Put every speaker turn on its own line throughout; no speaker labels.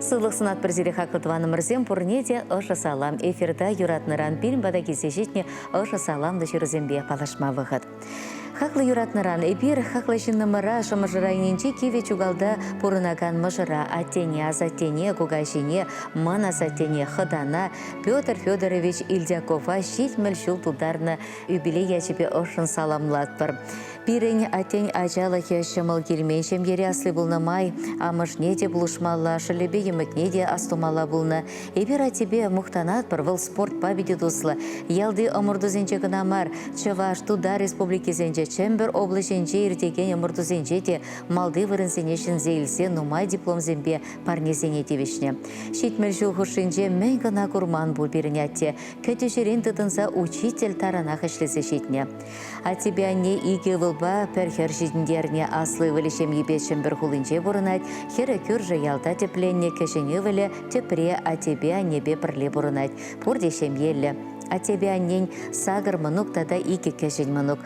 Сывлӑх сунатпӑр сире хаклӑ тӑванӑмӑрсем пурне те ӑшӑ салам. Эфирта юратнӑран пирӗн пата килсе ҫитнӗ ӑшӑ саламлӑ ҫырусемпе паллашма вӑхӑт. Хаклӑ юратнӑран эпир хаклӑ ҫыннӑмӑра Шӑмӑршӑ районӗнчи Кивӗ Чукалта пурӑнакан мӑшӑра, аттене, асаттене, кукаҫине, мӑн асаттене, хӑтана Петр Федорович Ильдякова 70 ҫул тултарнӑ юбилей ячӗпе ӑшшӑн саламлатпӑр. Пирӗн аттен ачалӑхӗ ҫӑмӑл килмен ҫемьере асли пулнӑ май амӑшне те пулӑшмалла, шӑллӗпе йӑмӑкне те астумалла пулнӑ. Эпир аттепе мухтанатпӑр, вӑл спортпа питӗ туслӑ. Ялти ӑмӑртусенче кӑна мар, Чӑваш, Тутар республикисенче, Чӗмпӗр облаҫӗнче иртекен ӑмӑртусенче те малти вырӑнсене ҫӗнсе илсе нумай дипломсемпе парнесене тивӗҫнӗ. 70 ҫул хушшинче мӗн кӑна курман пуль пирӗн атте, кӗтӳҫӗрен тытӑнса учитель таранах ӗҫлесе ҫитнӗ. Аттепе анне икӗ ывӑлпа пӗр хӗр ҫитӗнтернӗ. Аслӑ ывӑлӗ ҫемйипе Чӗмпӗр хулинче пурӑнать, хӗрӗ кӳршӗ ялта тӗпленнӗ, кӗҫӗн ывӑлӗ тӗпре аттепе аннепе пӗрле пурӑнать. Пурте ҫемьеллӗ. Аттепе аннен сакӑр мӑнук тата икӗ кӗҫӗн мӑнук.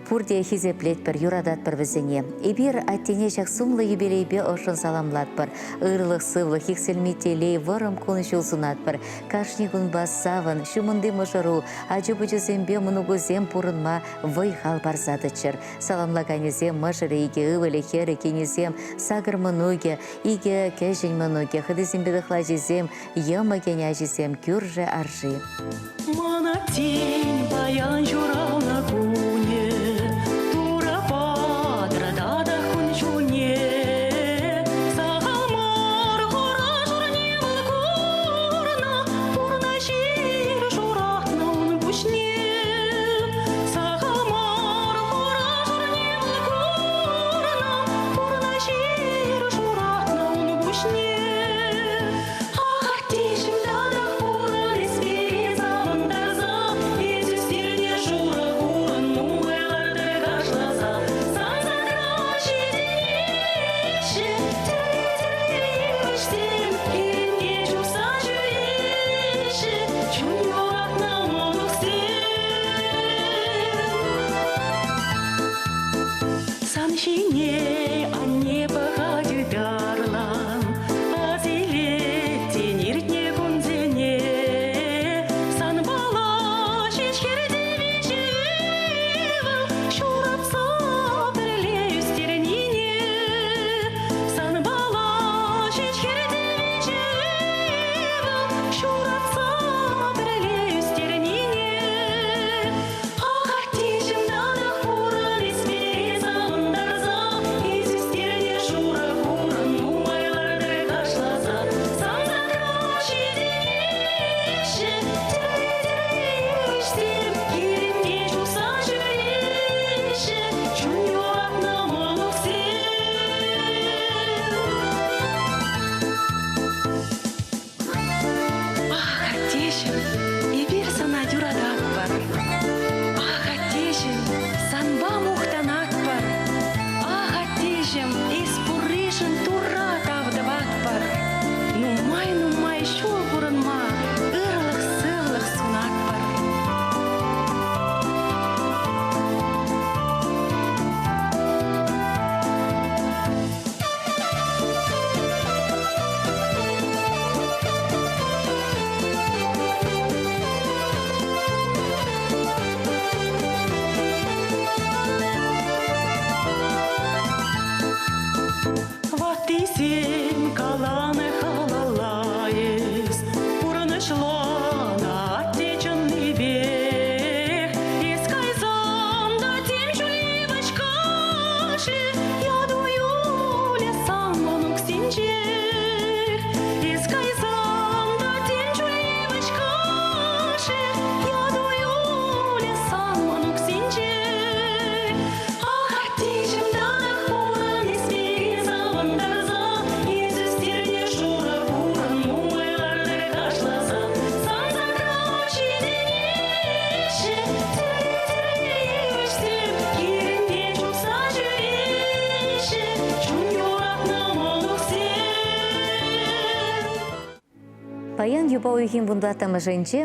Пурте хисеплетпӗр, юрататпӑр вӗсене. Эпир аттене ҫак сумлӑ юбилейпе ӑшшӑн саламлатпӑр. Ырлӑх-сывлӑх, иксӗлми телей, вӑрӑм кун-ҫул сунатпӑр. Кашни кунпа савӑн, ҫумӑнти мӑшӑру, ачу-пӑчусемпе мӑнукусем пурӑнма вӑй-хал парса тӑччӑр. Саламлаканӗсем мӑшӑрӗ, икӗ ывӑлӗ, хӗрӗ, кинӗсем, сакӑр мӑнукӗ, икӗ кӗҫӗн мӑнукӗ, хӑтисемпе тӑхлачисем, йӑмӑкӗн ачисем, кӳршӗ арши.
Ман аттен паян ҫуралнӑ кунӗ, Турӑ патӑр татах кун-ҫулне. Сахал мар хура-шурне вӑл курнӑ, Пурнӑҫ ир шуратнӑ ун пуҫне. Сахал мар хура-шурне вӑл курнӑ, Пурнӑҫ ир шуратнӑ ун пуҫне. Ах, аттеҫӗм, татах пурӑн эс пире савӑнтарса, Эс ӳстернӗ шурӑ хурӑн нумай лартӑр кашласа. Сан садра ҫитӗнеҫҫӗ тӗрлӗ-тӗрлӗ йывӑҫсем, хирӗнте чупса ҫӳреҫҫӗ чун юратнӑ мӑнуксем. Сан ҫине анне пӑхать ытарлан, Асилет иртнӗ кунсене. Санпала ҫеҫ хӗрте виҫӗ ывӑл ҫуратса пӗрле ӳстернине. Санпала ҫеҫ хӗрте виҫӗ ывӑл ҫуратса пӗрле ӳстернине. Ах, аттеҫӗм, татах пурӑн эс пире савӑнтарса, Эс ӳстернӗ шурӑ хурӑн нумай лартӑр кашласа. Сан садра ҫитӗнеҫҫӗ тӗрлӗ-тӗрлӗ йывӑҫсем, Хирӗнте чупса ҫӳреҫҫӗ чун юратнӑ мӑнуксем. Ах, аттеҫӗм, эпир сана юрататпӑр. Ах, аттеҫӗм, санпа мухтанатпӑр. Ах, аттеҫӗм, эс пурришӗн Турра тав тӑватпӑр. Нумай-нумай ҫул пурӑнма ырлӑх-сывлӑх сунатпӑр. Ваттисем каланӑ халалла эс, пурнӑҫланӑ атте чӑннипех. Эс кайсан та тем чуль йывӑҫ каши, яту юлӗ сан мӑнуксенчех. Эс кайсан та тем чуль йывӑҫ каши, яту юлӗ сан мӑнуксенчех. Ах, аттеҫӗм, татах пурӑн эс пире савӑнтарса, эс ӳстернӗ шурӑ хурӑн нумай лартӑр кашласа. Сан садра ҫитӗнеҫҫӗ тӗрлӗ-тӗрлӗ йывӑҫсем, хирӗнте чупса ҫӳреҫҫӗ чун юратнӑ мӑнуксем.
Паян юпа уйӑхӗн вунтӑваттӑмӗшӗнче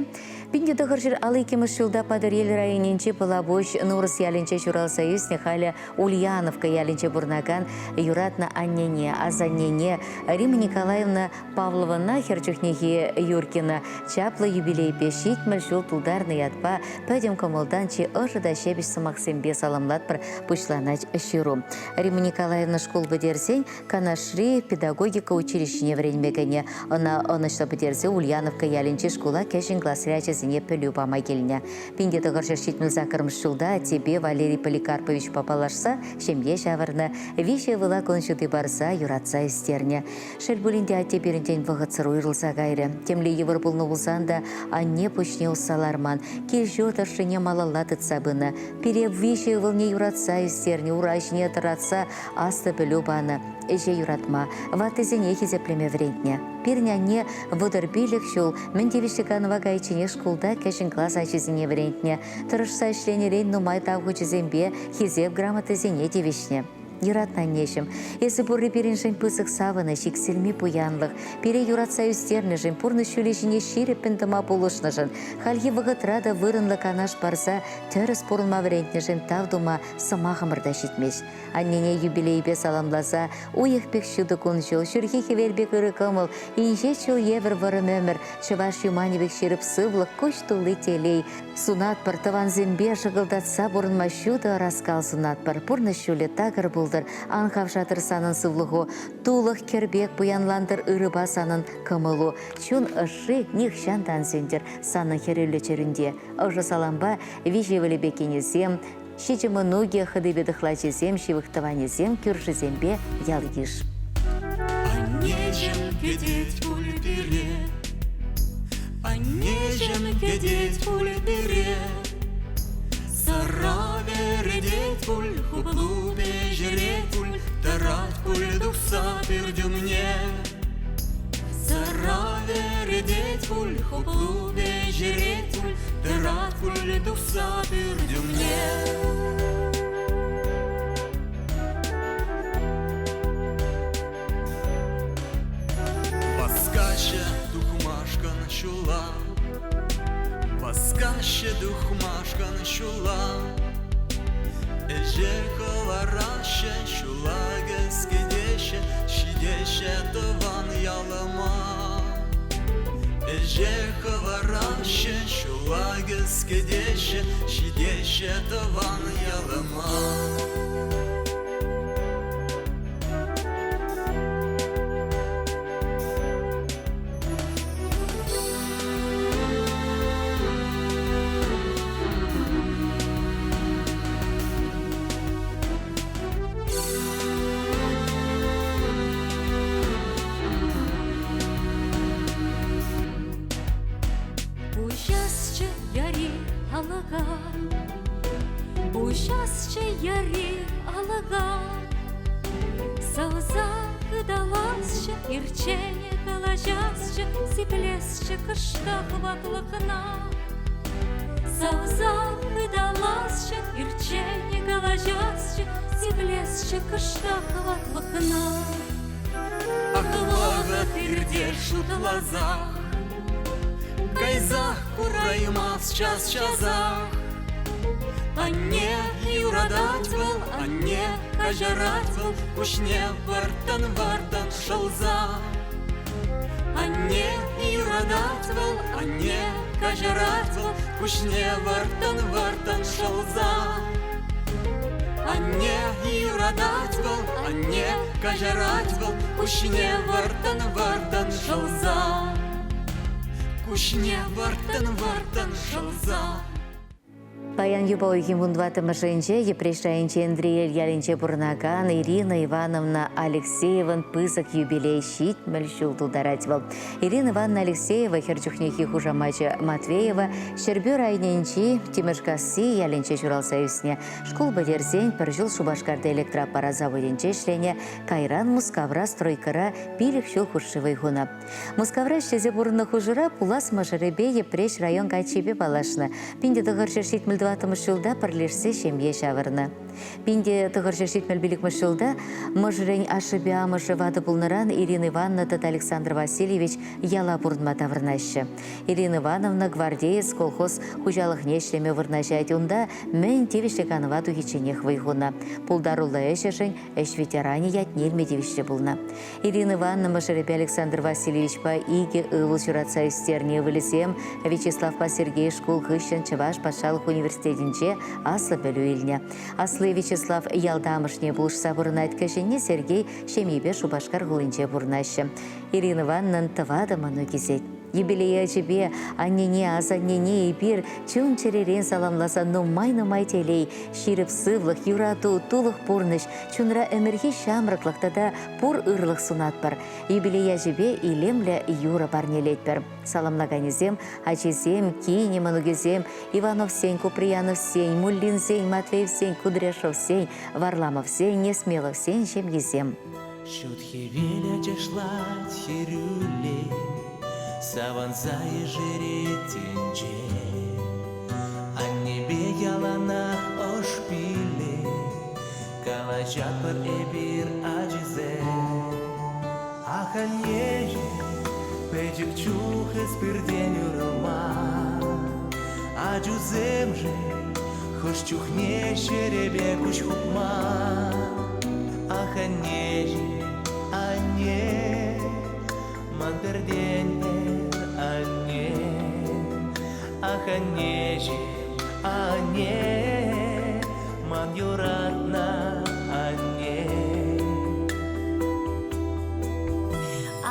1952 ҫулта Патӑрьел районӗнчи Пӑлапуҫ Нурӑс ялӗнче ҫуралса ӳснӗ, халӗ Ульяновка ялӗнче пурӑнакан юратнӑ аннене, асаннене Римма Николаевна Павловӑна хӗр чухнехи Юркина чаплӑ юбилейпе 70 ҫул тултарнӑ ятпа пӗтӗм кӑмӑлтан чи ӑшӑ та ҫепӗҫ сӑмахсемпе саламлатпӑр, пуҫланать ҫыру. Римма Николаевна шкул пӗтерсен Канашри педагогика училищине вӗренме кӗнӗ. Ӑна ӑнӑҫлӑ пӗтерсе Ульяновка ялӗнчи шкула кӗҫӗн класри ачасене пӗлӳ пама килнӗ. 1978 ҫулта аттепе Валерий Поликарповичпа паллашса ҫемье ҫавӑрнӑ, виҫӗ ывӑла кун ҫути парса юратса ӳстернӗ. Шел пулин те атте пирӗнтен вӑхӑтсӑр уйрӑлса кайрӗ. Темле йывӑр пулнӑ пулсан та анне пуҫне усса ларман, кил-ҫурт ӑшшине малалла тытса пынӑ. Пире виҫӗ ывӑлне юратса ӳстернӗ, ура ҫине тӑратса аслӑ пӗлӳ панӑ, ӗҫе юратма, ваттисене хисеплеме вӗрентнӗ. Пирӗн анне 35 ҫул мӗн тивӗҫлӗ канӑва кайичченех шкулта кӗҫӗн класс ачисене вӗрентнӗ. Тӑрӑшса ӗҫленӗрен нумай тав хучӗсемпе Хисеп грамотисене тивӗҫнӗ. Юратнӑ аннеҫӗм, эсӗ пурри пирӗншӗн пысӑк савӑнӑҫ, иксӗлми пуянлӑх. Пире юратса ӳстернӗшӗн, пурнӑҫ ҫулӗ ҫине ҫирӗппӗн тӑма пулӑшнӑшӑн, хальхи вӑхӑтра та вырӑнлӑ канаш парса тӗрӗс пурӑнма вӗрентнӗшӗн тав тума сӑмахӑмӑр та ҫитмест. Аннене юбилейпе саламласа уйӑх пек ҫутӑ кун-ҫул, ҫурхи хӗвел пек ырӑ кӑмӑл, инҫет ҫул евӗр вӑрӑм ӗмӗр, чӑваш юманӗ пек ҫирӗп сывлӑх, куҫ тулли телей сунатпӑр, тӑвансемпе шӑкӑлтатса пурӑнма ҫутӑ ӑраскал сунатпӑр. Пурнӑҫ ҫулӗ такӑр пултӑр, ан хавшатӑр санӑн сывлӑху, тулӑх кӗр пек пуянлантӑр ырӑпа санӑн кӑмӑлу. Чун ӑшши нихҫан та ан сӳнтӗр санӑн хӗрӳллӗ чӗрӳнте. Ӑшӑ салампа виҫӗ ывӑлӗпе кинӗсем, ҫичӗ мӑнукӗ, хӑтипе тӑхлачисем, ҫывӑх тӑванӗсем, кӳршисемпе ял-йыш.
Аннеҫӗм кӗтет пуль пире, Аннеҫӗм кӗтет пуль пире, Сӑра вӗретет пуль, хуплу пӗҫерет пуль, Тӑрать пуль тухса пӳрт умне. Сӑра вӗретет пуль, хуплу пӗҫерет пуль, Тӑрать пуль тухса пӳрт умне. Васкаҫҫӗ тухмашкӑн ҫула, Васкаҫҫӗ тухмашкӑн ҫула. Ӗҫе хӑвараҫҫӗ, ҫула кӗскетеҫҫӗ, Ҫитеҫҫӗ тӑван ялӑма. Ӗҫе хӑвараҫҫӗ, ҫула кӗскетеҫҫӗ, Ҫитеҫҫӗ тӑван ялӑма.
Уҫасчӗ яри алӑка, Уҫасчӗ яри алӑка. Савса ыталасчӗ, ирчен калаҫасчӗ, Сиплесчӗ кӑштах ватлӑхна. Савса ыталасчӗ, ирчен калаҫасчӗ, Сиплесчӗ кӑштах ватлӑхна.
Ах, вӑхӑт иртет шутласа, Кайсах кураймас час-часах. Анне юратать вӑл, анне каҫарать вӑл, Куҫне вӑрттӑн-вӑрттӑн шӑлса. Анне юратать вӑл, анне каҫарать вӑл, Куҫне вӑрттӑн-вӑрттӑн шӑлса. Анне юратать вӑл, анне каҫарать вӑл, Куҫне вӑрттӑн-вӑрттӑн шӑлса. Куҫне вӑрттӑн-вӑрттӑн шӑлса.
Паян юпа уйӑхӗн вунтӑваттӑмӗшӗнче Йӗпреҫ районӗнчи Энтриел ялӗнче пурӑнакан Ирина Ивановна Алексеевӑн пысӑк юбилей 70 ҫул тултарать вӑл. Ирина Ивановна Алексеева хӗр чухнехи хушамачӗ Матвеева Ҫӗрпӳ районӗнчи Тимӗршкасси ялӗнче ҫуралса ӳснӗ. Шкул пӗтерсен пӗр ҫул Шупашкарти электроаппарат заводӗнче ӗҫленӗ, кайран Мускавра стройкӑра пилӗк ҫул хушши вӑй хунӑ. Мускавра ӗҫлесе пурӑннӑ хушӑра пулас мӑшӑрӗпе Йӗпреҫ район каччипе паллашнӑ. 1974 ҫулта пӗрлешсе ҫемье ҫавӑрнӑ. Пинте тӑхӑрҫӑ ҫитмӗл пилӗкмӗш ҫулта мӑшӑрӗн ашшӗпе амӑшӗ ватӑ пулнӑран Ирина Ивановна тата Александр Васильевич яла пурӑнма таврӑнаҫҫӗ. Ирина Ивановна гвардеец колхоз хуҫалӑхне ӗҫлеме вырнаҫать. Унта мӗн тивӗҫлӗ канӑва тухичченех вӑй хунӑ. Пултаруллӑ ӗҫӗшӗн ӗҫ ветеранӗ ятне илме тивӗҫлӗ пулнӑ. Ирина Ивановна мӑшӑрӗпе Александр Васильевичпа икӗ ывӑл ҫуратса ӳстернӗ ывӑлӗсем Вячеславпа Сергей шкул хыҫҫӑн Чӑваш патшалӑх университетӗнче аслӑ пӗлӳ илнӗ. Асли Вячеслав ялта амӑшне пулӑшса пурӑнать, кӗҫӗнни Сергей ҫемйипе Шупашкар хулинче пурӑнаҫҫӗ. Ирина Ивановнӑн тӑватӑ мӑнук ӳсет. Юбилей ячӗпе аннене, асаннене эпир чун-чӗререн саламласа нумай-нумай телей, ҫирӗп сывлӑх, юрату, тулӑх пурнӑҫ, чунра ӗмӗрхи ҫамрӑклӑх тата пур ырлӑх сунатпӑр. Юбилей ячӗпе илемлӗ юрӑ парнелетпӗр. Саламлаканӗсем ачисем, кинӗ, мӑнукӗсем, Ивановсен, Куприяновсен, Муллинсен, Матвеевсен, Кудряшовсен, Варламовсен, Несмеловсен ҫемйисем.
Ҫут хӗвел ачашлать хӗрӳлле, Савӑнса ешерет тӗнче. Аннепе яланах ӑш пилле, Калаҫатпӑр эпир ачисем. Ах, аннеҫӗм, пӗчӗк чух эс пиртен уйрӑлман. Ачусемшӗн хӑш чухне ҫӗрӗпе куҫ хупман. Ах, аннеҫӗм, анне, ман пӗртен-пӗр анне. Ах, аннеҫӗм, анне, ман юратнӑ анне.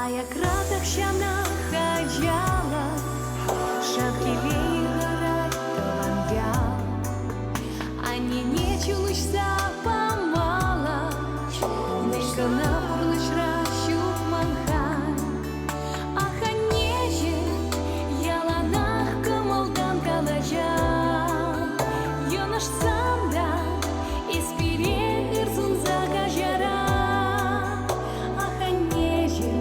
Аякра тахҫанах ачалӑх Шав хӗвел тӑван ял. Аннене чун уҫса памалла, Мӗн кӑна пурнӑҫра ҫук ман-ха. Ах, аннеҫӗм, яланах кӑмӑлтан калаҫать. Йӑнӑшсан та эс пире ыр сунса каҫарать. Ах, аннеҫӗм,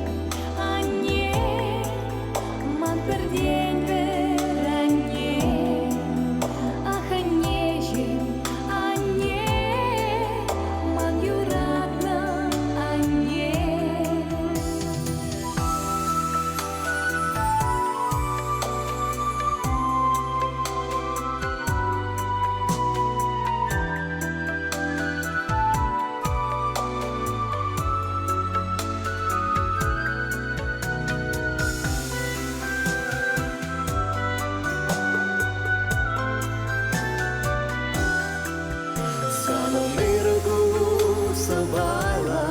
анне, ман пӗртен-пӗр анне. Ах, аннеҫӗм, анне, ман юратнӑ анне.
Санӑн ырӑ кулу сӑвайлӑ,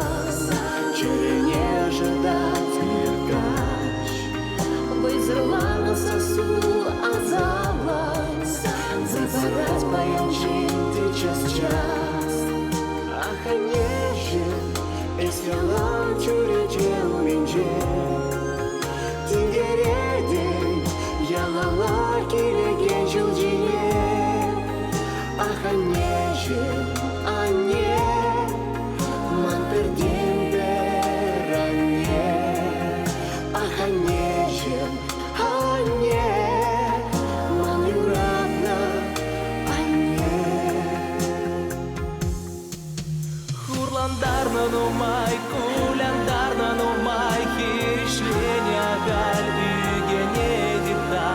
чӗрене ӑшӑтать миркач.
Вӑйсӑрланнӑ сасу асамлӑ, Запарать паян
ҫитӗ час-час. Ах, аннеҫӗм, эс ялан чӳрече умӗнче. Тинкеретӗн ялалла килекен ҫул ҫине. Ах, аннеҫӗм, анне, ман пӗртен-пӗр анне. Ах, аннеҫӗм, анне, ман юратнӑ анне. Хурлантарнӑ нумай, кулянтарнӑ нумай, хирӗҫленӗ ахаль ӳкӗнетӗп-ха.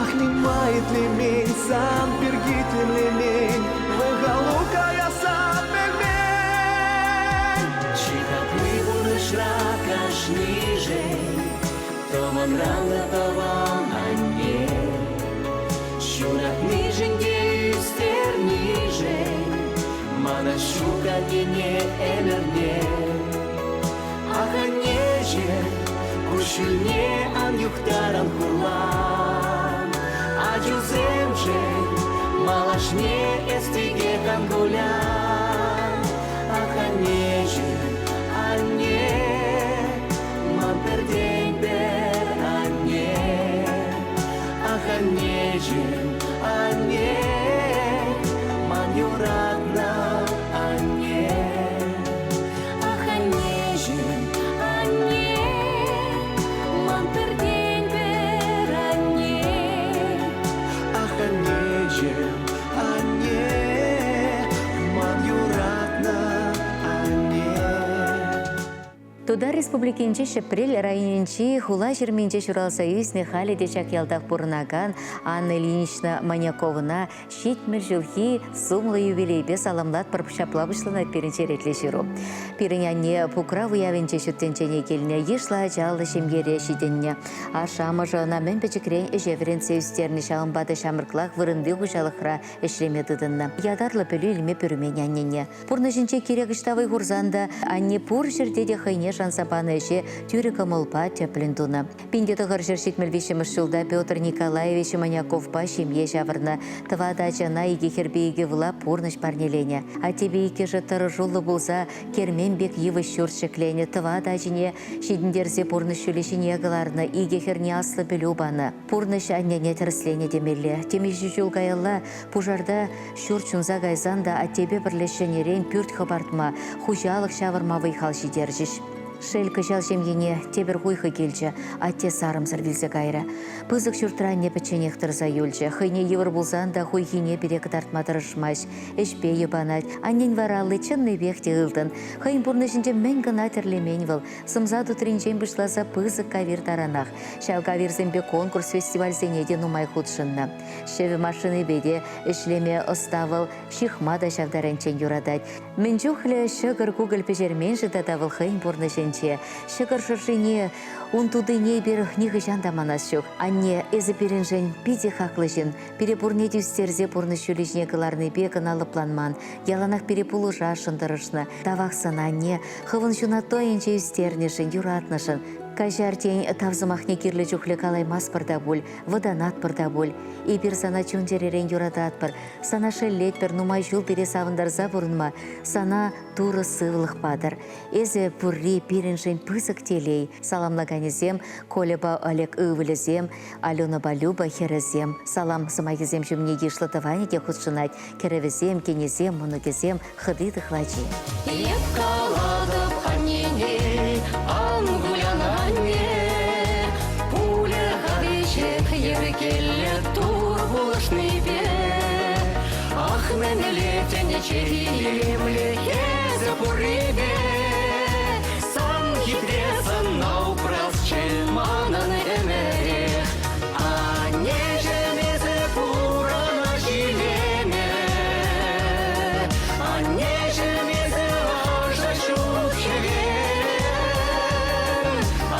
Ах, нима итлемен, сан пирки тимлемен, вӑхалу каясса пӗлмен. Чи хакли пурнӑҫра кашнишӗн тӑванран та тӑван анне. Ҫуратнишӗн те ӳстернишӗн мана ҫук аннене ӗмӗрне. Ах, аннеҫӗм, куҫҫульне ан юхтар, ан хурлан. Ачусемшӗн малашне эс текех ан кулян. Ах, аннеҫӗм, анне, ман пӗртен-пӗр анне. Ах, аннеҫӗм, анне, ман юратнӑ анне.
Ах, аннеҫӗм, анне, ман пӗртен-пӗр анне.
Ах, аннеҫӗм, анне, ман.
Тутар Республикинчи Ҫӗпрел районӗнчи хула ҫырминче ҫуралса ӳснӗ халӗ те ҫак ялтах пурӑнакан Анна Ильинична Маняковӑна 70 ҫулхи сумлӑ юбилейпе саламлатпӑр ҫапла пуҫланать пирӗн черетлӗ ҫыру. Пирӗн анне Пукрав уявӗнче ҫут тӗнчене килнӗ, йышлӑ ачаллӑ ҫемьере ҫитӗннӗ. Ашшӗ-амӑшӗ ӑна мӗн пӗчӗкрен ӗҫе вӗрентсе ӳстернӗ, ҫавӑнпа та ҫамрӑклах вырӑнти хуҫалӑхра ӗҫлеме тытӑннӑ. Ятарлӑ пӗлӳ илме пӳрмен аннене. Пурнӑҫӗнче кирек ӑҫта вӑй хурсан та анне пур ҫӗрте те хӑйне шанса панӑ ӗҫе тӳрӗ кӑмӑлпа тӗплӗн тунӑ. 1973 ҫулта Петр Николаевич Маняковпа ҫемье ҫавӑрнӑ. Тӑватӑ ачана икӗ хӗрпе икӗ ывӑла пурнӑҫ парнеленӗ. Аттепе иккӗшӗ тӑрӑшуллӑ пулса кермен пек йывӑҫ ҫурт ҫӗкленӗ, тӑватӑ ачине ҫитӗнтерсе пурнӑҫ ҫулӗ ҫине кӑларнӑ, икӗ хӗрне аслӑ пӗлӳ панӑ. Пурнӑҫ аннене тӗрӗсленӗ темелле. Темиҫе ҫул каялла пушарта ҫурт ҫунса кайсан та аттепе пӗрле ҫӗнӗрен пӳрт хӑпартма, хуҫалӑх ҫавӑрма вӑй-хал ҫитерчӗҫ. Шел, кӑҫал ҫемьене тепӗр хуйхӑ килчӗ. Атте сарӑмсӑр вилсе кайрӗ. Пысӑк ҫуртра анне пӗчченех тӑрса юлчӗ. Хӑйне йывӑр пулсан та хуйхине пире кӑтартма тӑрӑшмасть. Ӗҫпе йӑпанать. Аннен вара алли чӑннипех те ылтӑн. Хӑйӗн пурнӑҫӗнче мӗн кӑна тӗрлемен вӑл. Сӑмса тутринчен пуҫласа пысӑк кавир таранах. Ҫав кавирсемпе конкурс-фестивальсене те нумай хутшӑннӑ. Ҫӗвӗ машинипе те ӗҫлеме ӑста вӑл, ҫыхма та ҫав таранччен юратать. Мӗн чухлӗ ҫӑкӑр кукӑль пӗҫермен-ши тата вӑл хӑйӗн пурнӑҫӗнче? Ҫӑкӑр шӑршине, ун тутине эпир нихӑҫан та манас ҫук. Анне, эсӗ пирӗншӗн питӗ хаклӑ ҫын. Пире пурне те ӳстерсе пурнӑҫ ҫулӗ ҫине кӑларнипе кӑна лӑпланман. Яланах пире пулӑшасшӑн тӑрӑшнӑ. Тавах сана, анне, хӑвӑн ҫунатту айӗнче ӳстернӗшӗн, юратнӑшӑн. Каҫар, тен, тав сӑмахне кирлӗ чухлӗ калаймастпӑр та пуль, вӑтанатпӑр та пуль. Эпир сана чун-чӗререн юрататпӑр, сана шеллетпӗр, нумай ҫул пире савӑнтарса пурӑнма, сана Турӑ сывлӑх патӑр. Эсӗ пурри пирӗншӗн пысӑк телей. Саламлаканӗсем Кольӑпа Олег ывӑлӗсем, Аленӑпа Люба хӗрӗсем. Салам сӑмахӗсем ҫумне йышлӑ тӑванӗ те хутшӑнать. Кӗрӗвӗсем, кинӗсем, мӑнукӗсем, хӑти-тӑхлачи.
Эп калатӑп аннене, ан кулян, анне, пулӗ-ха веҫех йӗркеллӗ Тур пулӑшнипе. Ах, мӗнле тӗнче илемлӗ эсӗ пуррипе, сан хитре сӑнна упрасчӗ манӑн ӗмӗрех. Аннеҫӗм, эсӗ пурӑнӑҫ илемӗ. Аннеҫӗм, эсӗ ӑшӑ ҫут хӗвел.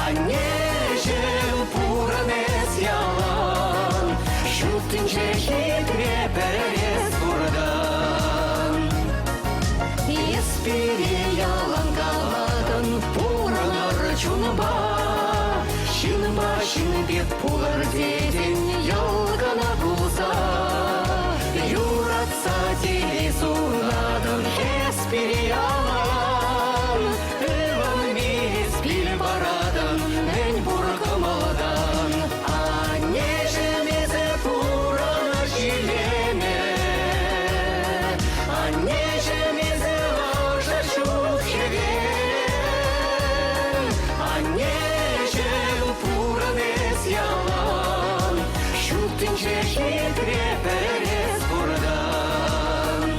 Аннеҫӗм, пурӑн эс ялан. Ҫут тӗнче хитре пӗр эс пуртан. Эс пире ялан калатӑн, пурӑнӑр чунпа. Ҫынпа ҫын пек пулӑр тетӗн, йӑлкӑна пулса. Юратса телей сунатӑн, эс пире ялан. Ывӑнми эс пил паратӑн, мӗн пур кӑмӑлтан. Аннеҫӗм, эсӗ пурӑнӑҫ илемӗ. Аннеҫӗм, эсӗ ӑшӑ ҫут хӗвел. Аннеҫӗм, пурӑн эс ялан. Ҫут тӗнче хитре пӗр эс пуртан.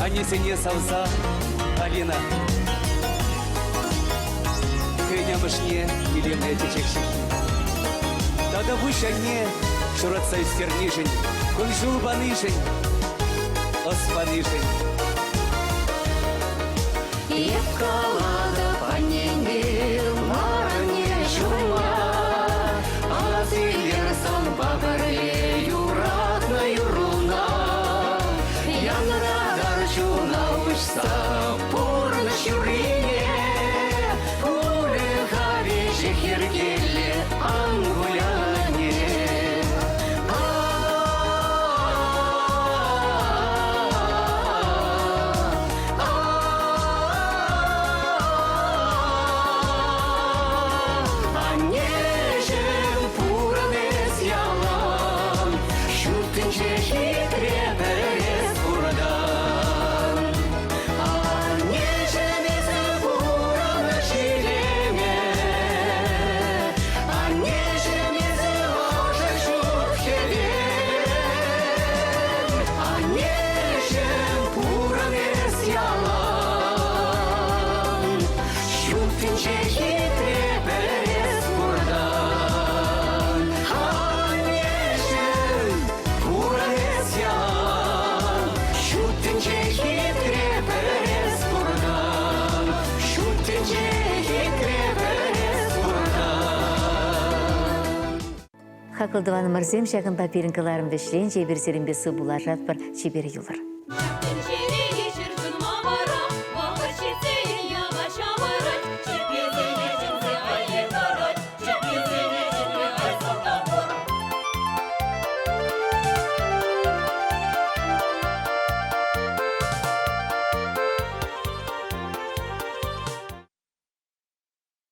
Аннесене савса, Алина. Хӑйӗн амӑшне илемлӗ чечек ҫыххи. Тата пуҫ анне шуратса ӳстернишӗн, кун-ҫул панишӗн, ӑс панишӗн.
Эп калатӑп аннене, ларне ҫумма, Асилер санпа пӗрле юратнӑ юрруна. Янратар чуна уҫса пурнӑҫ юррине, Пулӗ-ха веҫех йӗркеллӗ, ан кулян, тӗнче хитре пӗрес пуртан. Аннеҫӗм, куран эс ялан. Ҫут тӗнче хитре пӗрес пуртан. Ҫут тӗнче хитре пӗрес пуртан.
Хаклӑ тӑванӑмӑрсем, ҫакӑнпа пирӗн кӑларӑм вӗҫленчӗ. Эпир сирӗнпе сывпуллашатпӑр. Чипер юлӑр.